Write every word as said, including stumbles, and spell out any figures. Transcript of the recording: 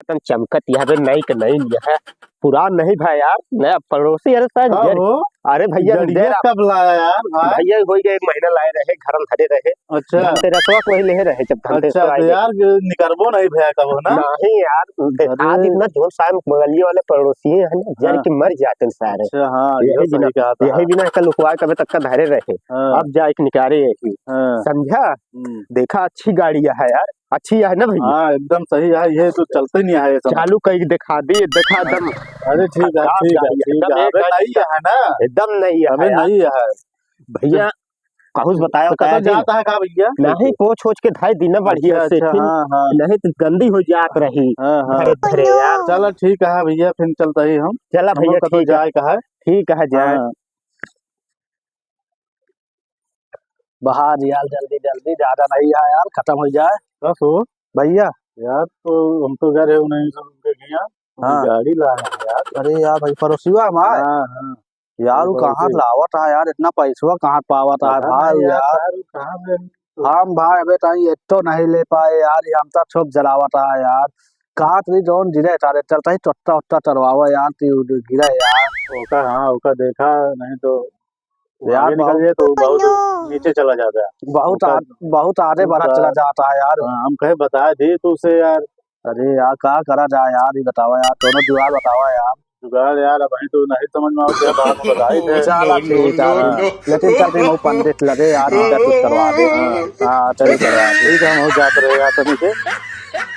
एकदम चमकत यह बे, नई के नई यह, पुरान नहीं भाई यार, नया पड़ोसी, अरे शायद का यार। हो? अरे भैया, गड़िया दे रहा। कब लाया यार भाई? भैया हो गया, एक महीना लाए रहे, घर में धरे रहे। अच्छा। धनतेरसवा को ही ले रहे, जब धनतेरस अच्छा, तो आए यार, निकरबो नहीं भैया कबो ना? नहीं यार, देखा अरे। दिन ना, जोन सारे बगलिए वाले पड़ोसी हैं ना, जर हाँ। के मर जाते हैं सारे। अच्छा, हाँ, यही ये बिना, सही कहा था। यही बिना का लुकवा के अबे तक का धरे रहे। हाँ। अब जाए के निकारे यही। हाँ। समझा? हम्म। देखा, अच्छी गाड़ी है यार, अच्छी है ना भैया? हाँ, एकदम सही है, ये तो चलते नहीं है ये सब। चालू कई दिखा दे, दिखा दम। अरे ठीक है, खराब ठीक है, गाड़ी है, ठीक एकदम है। एक अबे गाड़ी नई है ना? एकदम नई है अबे यार। नई है। भैया, तो कहूँ से बताया, तो बताया कहाँ जी? जाता है का भैया? नहीं, पोछ ओछ के धाई दीना बढ़िया अच्छा, से, अच्छा, फिर हाँ, हाँ। नहीं तो गंदी हो जात रही। हाँ, हाँ। धरे, धरे यार। चला ठीक है भैया, फिर चलता ही हम। चला हम भैया, लोग का तो ठीक है। जाए का है। ठीक है, जाए। हाँ। बाहर यार, जल्दी, जल्दी, ज्यादा नहीं है यार, खत्म हो जाए। बस हो। भैया। यार, तो हम तो घर है नहीं, सब उनके गया। हाँ। गाड़ी लाना है यार। अरे यार भाई, पड़ोसिया हमार। हाँ, हाँ। यार, वो कहाँ से लावत है यार, इतना पैसवा कहाँ पावत है भाई यार? यार, वो कहाँ से? हम भाई अबे ताई एक तो नहीं ले पाए यार, ये हम तो सब जलावत है यार। कहाँ तो भी जौन गिरे तारे, चलता ही चोट्टा ओट्टा चढ़वावा यार, ती गिरे यार। ओका, हाँ, ओका देखा, नहीं तो यार, आगे निकल बहुत जाए तो बहुत नीचे चला जाता है। बहुत ओका आ-, बहुत आगे बढ़ा चला जाता है यार। हाँ, हम कहे बता दे तो उसे यार। अरे यार, का करा जाए यार, ये बतावा यार, दोनों जुगाड़ बतावा यार। जुगाड़ यार, अबहीं तो नहीं समझ में आवत है, बाद में बताई दे। चला ठीक है, लेकिन चल रही हूँ पंडित लगे यार, इनका कुछ करवा दे। हाँ, चल करवा दे। ठीक है, हम हो जात रहे यार, तनी से।